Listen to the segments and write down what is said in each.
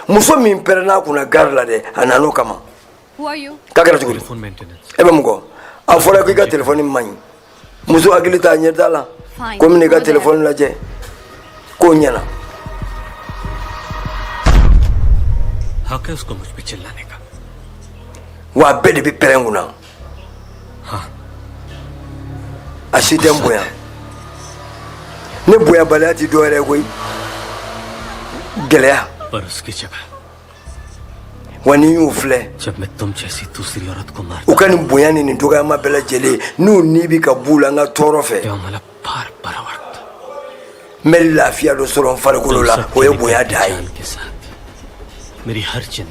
Muso min pɛrɛnn'a kunna gare la dɛ, a nan'o kama. K'a kɛra cogo di? E bɛ mun kɔ? A fɔra k'i ka telefɔni man ɲi. Muso hakili t'a ɲɛ da la ko i ka telefɔni lajɛ k'o ɲɛna. Wa a bɛɛ de bɛ pɛrɛn kunna, a si tɛ n bonya. Ne bonyabaliya tɛ dɔwɛrɛ ye koyi, gɛlɛya. Wa ni y'u filɛ, u ka nin bonya ni nin dɔgɔyama bɛɛ lajɛlen, n'u ni bɛ ka b'u la n ka tɔɔrɔ fɛ, n bɛ lafiya dɔ sɔrɔ n farikolo la, o ye bonya dan ye.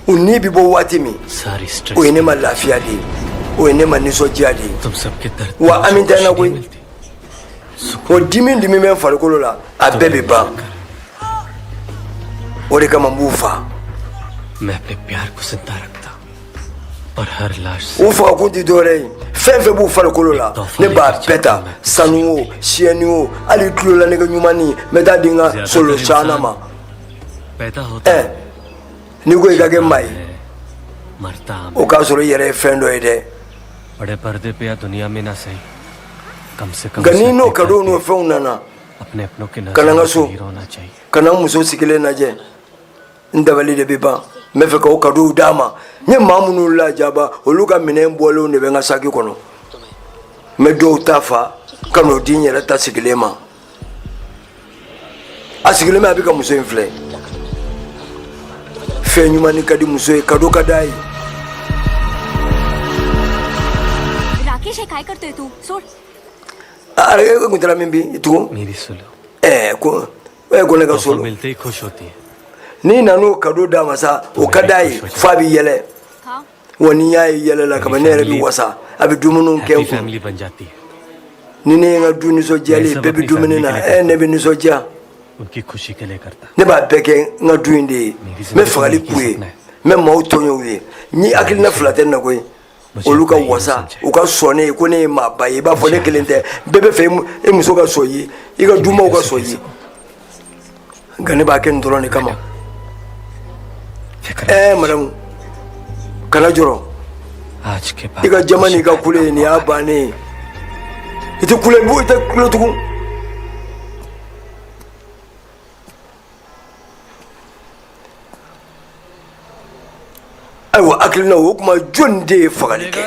U ni bɛ bɔ waati min, o ye ne ma lafiya de ye, o ye ne ma nisɔndiya de ye. Wa ami tɛ n na koyi. O dimi dimi bɛ n farikolo la, a bɛɛ bɛ ban. O de kama n b'u fa. U fagakun tɛ dɔwɛrɛ ye, fɛn fɛn b'u farikolo la, ne b'a bɛɛ ta, sanu o, siyɛni o, hali tulolanɛgɛ ɲumanni, n bɛ taa di n ka solo caman ma. Ɛ, n'i ko i ka kɛ maa ye, o k'a sɔrɔ i yɛrɛ ye fɛn dɔ ye dɛ. Nka ni n'o cadeau n'o fɛnw nana ka na n ka so, ka na n muso sigilen lajɛ, n dabali de bɛ ban. N bɛ fɛ ka o cadeau d'a ma. N ye maa minnu lajaba, olu ka minɛn bɔlenw de bɛ n ka saki kɔnɔ. N bɛ dɔw ta fa ka n'o di n yɛrɛ ta sigilen ma. A sigilen bɛ, a bɛ ka muso in filɛ. Fɛn ɲuman ka di muso ye, cadeau ka d'a ye. Rakesh, हे काय करतोय तू? सोड. A e kun taara min bi tugun? Ɛɛ, ko e ko ne ka solo, n'i nan'o cadeau d'a ma sa, o ka d'a ye f'a bɛ yɛlɛ. Wa n'i y'a ye yɛlɛ la kaban, ne yɛrɛ bɛ wasa. A bɛ dumuni kɛ n kun. Ni ne ye n ka du nisɔndiyali, bɛɛ bɛ dumuni na, ɛ, ne bɛ nisɔndiya. Ne b'a bɛɛ kɛ n ka du in de ye. N bɛ fagali k'u ye, n bɛ maaw tɔɲɔ u ye. Ni hakilina fila tɛ n na koyi, olu ka wasa, u ka sɔn ne ye ko ne ye maaba ye. I b'a fɔ ne kelen tɛ, bɛɛ bɛ fɛ e muso ka sɔn i ye, i ka dumaw ka sɔn i ye. Nka ne b'a kɛ nin dɔrɔn de kama. Ɛɛ, madamu, kana jɔrɔ. I ka jama n'i ka kule, nin y'a bannen ye. I tɛ kule, i tɛ kule tugun. Ayiwa, hakilina o kuma, jɔnni de ye fagali kɛ?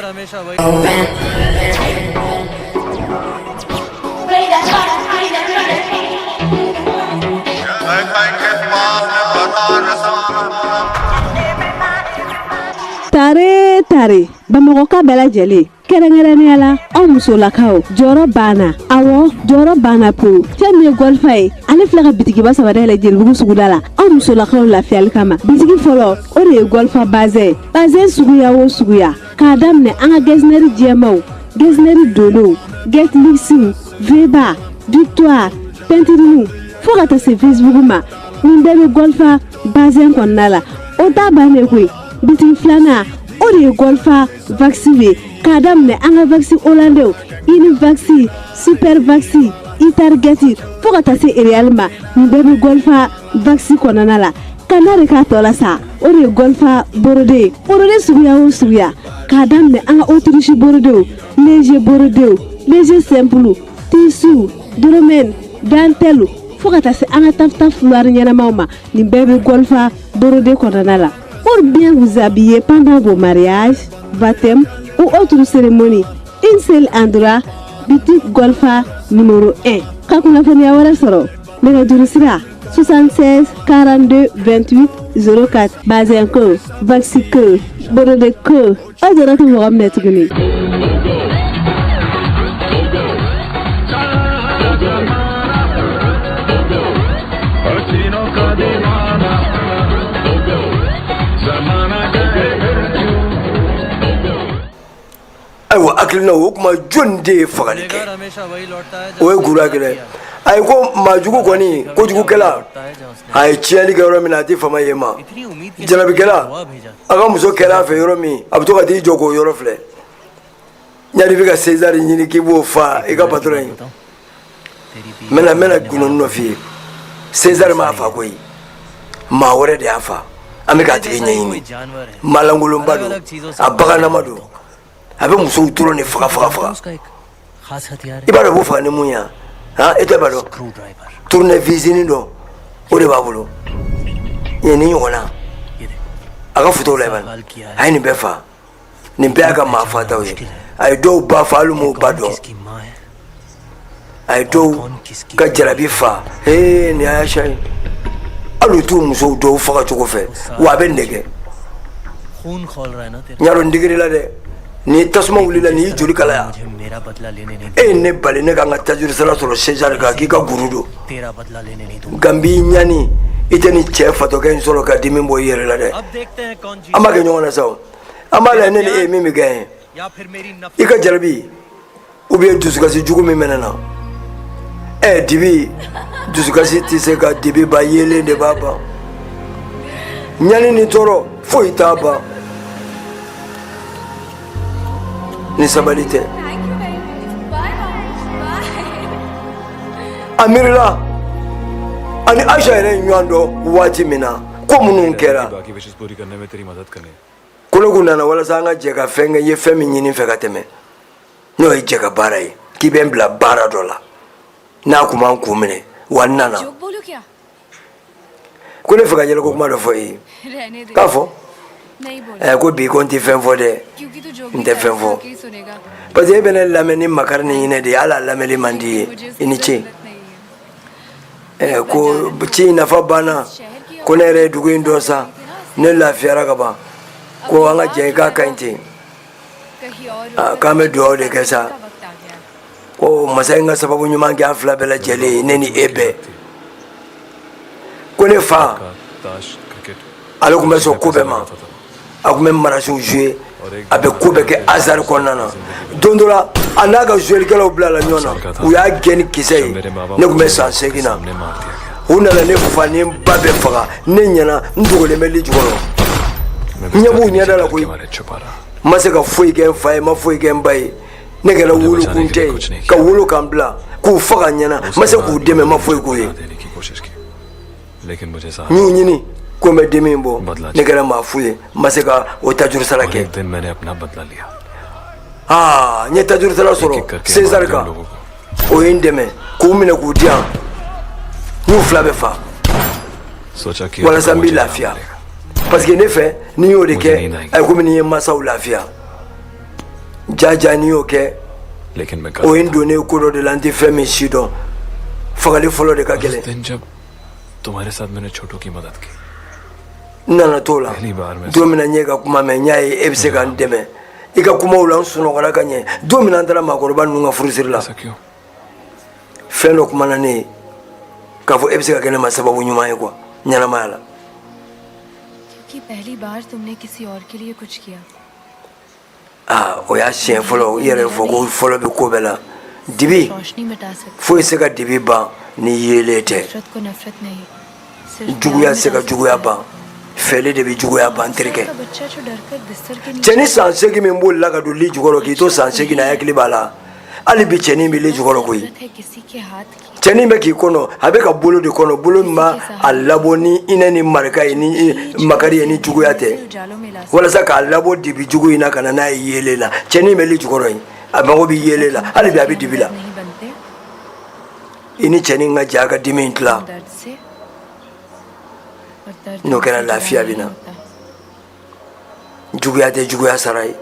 Tare tare, Bamakɔka bɛɛ lajɛlen, kɛrɛnkɛrɛnnenya la aw musolakaw, jɔrɔ banna. Awɔ, jɔrɔ banna pewu. Fɛn min ye Gɔlifa ye, ale filɛ ka bitigiba saba dayɛlɛ Jelibugu suguda la aw musolakaw lafiyali kama. Bitigi fɔlɔ, o de ye Gɔlifa bazɛn. Bazɛn suguya o suguya, k'a daminɛ an ka getzner jɛmaw, getzner donnenw, getluxe, veba, Victoire, peinturiniw, fo ka taa se Facebook ma, nin bɛɛ bɛ Gɔlifa bazɛn kɔnɔna la. O t'a bannen koyi. Bitigi filanan, o de ye Gɔlifa waxi ye, k'a daminɛ an ka waxi hollandais, Uniwax, super waxi, Itarget, fo ka taa se Ariel ma, nin bɛɛ bɛ Gɔlifa waxi kɔnɔna la. Ka na de k'a tɔ la sa, o de ye Gɔlifa brodé ye. Brodé suguya o suguya, k'a daminɛ an ka autriche brodéw, léger brodéw, léger simple, tissu, dolmaine, dentelle, fo ka taa se an ka taffetas foulard ɲɛnamaw ma, nin bɛɛ bɛ Gɔlifa brodé kɔnɔna la. Pour bien vous habiller pendant vos mariages, baptêmes ou autres cérémonies, une seule endroit, boutique Golfa numéro 1. Ka kunnafoniya wɛrɛ sɔrɔ, nɛgɛjuru sira 76 42 28 04. Bazɛn ko, waxi ko, brodé ko, aw jɔrɔ tɛ mɔgɔ minɛ tuguni. Ayiwa, hakilina o kuma, jɔnni de ye fagali kɛ? O ye gura kɛlɛ. A ye ko maajugu kɔni, kojugukɛla, a ye tiɲɛli kɛ yɔrɔ min na, a tɛ fama yen ma. Jalabikɛla, a ka muso kɛra a fɛ yɔrɔ min, a bɛ to ka t'i jɔ k'o yɔrɔ filɛ. Ɲadi bɛ ka César ɲini k'i b'o fa i ka patron ye. N bɛna gundo dɔ f'i ye. César m'a fa koyi, maa wɛrɛ de y'a fa. An bɛ k'a tigi ɲɛɲini. Maalankolonba don, a bagannama don, a bɛ musow dɔrɔn de faga faga faga. I b'a dɔn b'o faga ni mun ye? Han, e tɛ b'a dɔn, tournevis dɔ, o de b'a bolo. Nin ni ɲɔgɔnna, a ka fotow la, a ye nin bɛɛ fa. Nin bɛɛ y'a ka maa fataw ye. A ye dɔw ba fa, hali m'o ba dɔn. A ye dɔw ka jarabi fa. Ee, nin y'a ye, hali u t'u musow dɔw faga cogo fɛ wa. A bɛ nɛgɛ n y'a dɔn n digir'i la dɛ. Ni tasuma wulila, n'i joli kalaya, e ye ne bali ne ka n ka tajuru sara sɔrɔ César kan k'i ka guru don, nka n b'i ɲani. I tɛ ni cɛ fatɔkɛ in sɔrɔ ka dimi bɔ i yɛrɛ la dɛ. An b'a kɛ ɲɔgɔn na sa o, an b'a lajɛ ne ni e ye min bɛ kɛ ye. I ka jarabi ou bien dusukasi jugu min bɛ ne na, ɛ, dibi dusukasi tɛ se ka dibi ban, yeelen de b'a ban. Ɲani ni tɔɔrɔ foyi t'a ban ni sabali tɛ. A miirila ani Ayisa yɛrɛ ye ɲɔgɔn dɔn waati min na, ko minnu kɛra, ko ne kun nana walasa an ka jɛ ka fɛn kɛ. N ye fɛn min ɲini fɛ ka tɛmɛ, n'o ye jɛ ka baara ye, k'i bɛ n bila baara dɔ la n'a kun b'an kun minɛ wa. N nana ko ne fɛ ka yɛlɛko kuma dɔ fɔ i ye k'a fɔ ɛ ko bi ko n tɛ fɛn fɔ dɛ, n tɛ fɛn fɔ parce que e bɛ ne lamɛn ni makari ni hinɛ de ye, hali a lamɛnli man di ye. I ni ce. Ɛ, ko ci in nafa banna, ko ne yɛrɛ ye dugu in dɔn sa, ne lafiyara ka ban, ko an ka jɛ k'a ka ɲi ten, k'an bɛ dugawu de kɛ sa, ko masa in ka sababu ɲuman kɛ an fila bɛɛ lajɛlen ye, ne ni e bɛɛ. Ko ne fa, ale tun bɛ sɔn ko bɛɛ ma, a tun bɛ marasiw jouer, a bɛ ko bɛɛ kɛ hasard kɔnɔna na. Don dɔ la, a n'a ka jouer-likɛlaw bilala ɲɔgɔn na, u y'a gɛn ni kisɛ ye. Ne tun bɛ san 8 na. U nana ne fa ni n ba bɛɛ faga ne ɲɛna, n dogolen bɛ li jukɔrɔ, n ɲɛ b'u ɲɛda la koyi. N ma se ka foyi kɛ n fa ye, n ma foyi kɛ n ba ye. Ne kɛra wolokun tɛ ye ka wolo k'an bila k'u faga ɲɛna. N ma se k'u dɛmɛ, n ma foyi k'u ye. N y'u ɲini ko n bɛ dimi bɔ, ne kɛra maa fu ye, n ma se ka o tajuru sara kɛ. Aa, n ye tajuru sara sɔrɔ César kan, o ye n dɛmɛ k'u minɛ k'u di yan. N y'u fila bɛɛ fa walasa n b'i lafiya, parce que ne fɛ, ni y'o de kɛ, a ye komi ni ye masaw lafiya jaja. N'i y'o kɛ, o ye n donnen ko dɔ de la, n tɛ fɛn min si dɔn. Fagali fɔlɔ de ka gɛlɛn. N nana t'o la, don min na n ye ka kuma mɛn, n y'a ye e bɛ se ka n dɛmɛ i ka kumaw la, n sunɔgɔra ka ɲɛ. Don min na an taara maakɔrɔba ninnu ka furusiri la, fɛn dɔ kumana ne ye k'a fɔ e bɛ se ka kɛ ne ma sababu ɲuman ye quoi, ɲɛnamaya la. क्योंकि पहली बार तुमने किसी और के लिए कुछ किया. Aa, o y'a siɲɛ fɔlɔ. I yɛrɛ fɔ ko fɔlɔ bɛ ko bɛɛ la. Dibi रोशनी मिटा सकती. foyi se ka dibi ban ni yeelen tɛ. नफरत को नफरत नहीं, सिर्फ Juguya se ka juguya ban, fɛli de bɛ juguya ban, terikɛ. का बच्चा जो डर कर बिस्तर के नीचे Cɛni san 8 min bolila ka don li jukɔrɔ k'i to san 8 na, hakili b'a la hali bi, cɛnin bɛ li jukɔrɔ koyi. जरूरत है किसी के हाथ की. Cɛnin bɛ k'i kɔnɔ, a bɛ ka bolo de kɔnɔ, bolo min b'a a labɔ ni hinɛ ni marika ye, ni makari ye, ni juguya tɛ, उजालों में ला walasa k'a labɔ dibi jugu in na ka na n'a ye yeelen la. Cɛnin bɛ li jukɔrɔ yen, a mago bɛ yeelen la, hali bi a bɛ dibi la. नहीं बनते. I ni cɛnin ka jɛ a ka dimi in tila. दर्द से और दर्द N'o kɛra, हमसे lafiya जुदा bɛ नहीं na. होता. Juguya tɛ juguya sara ye.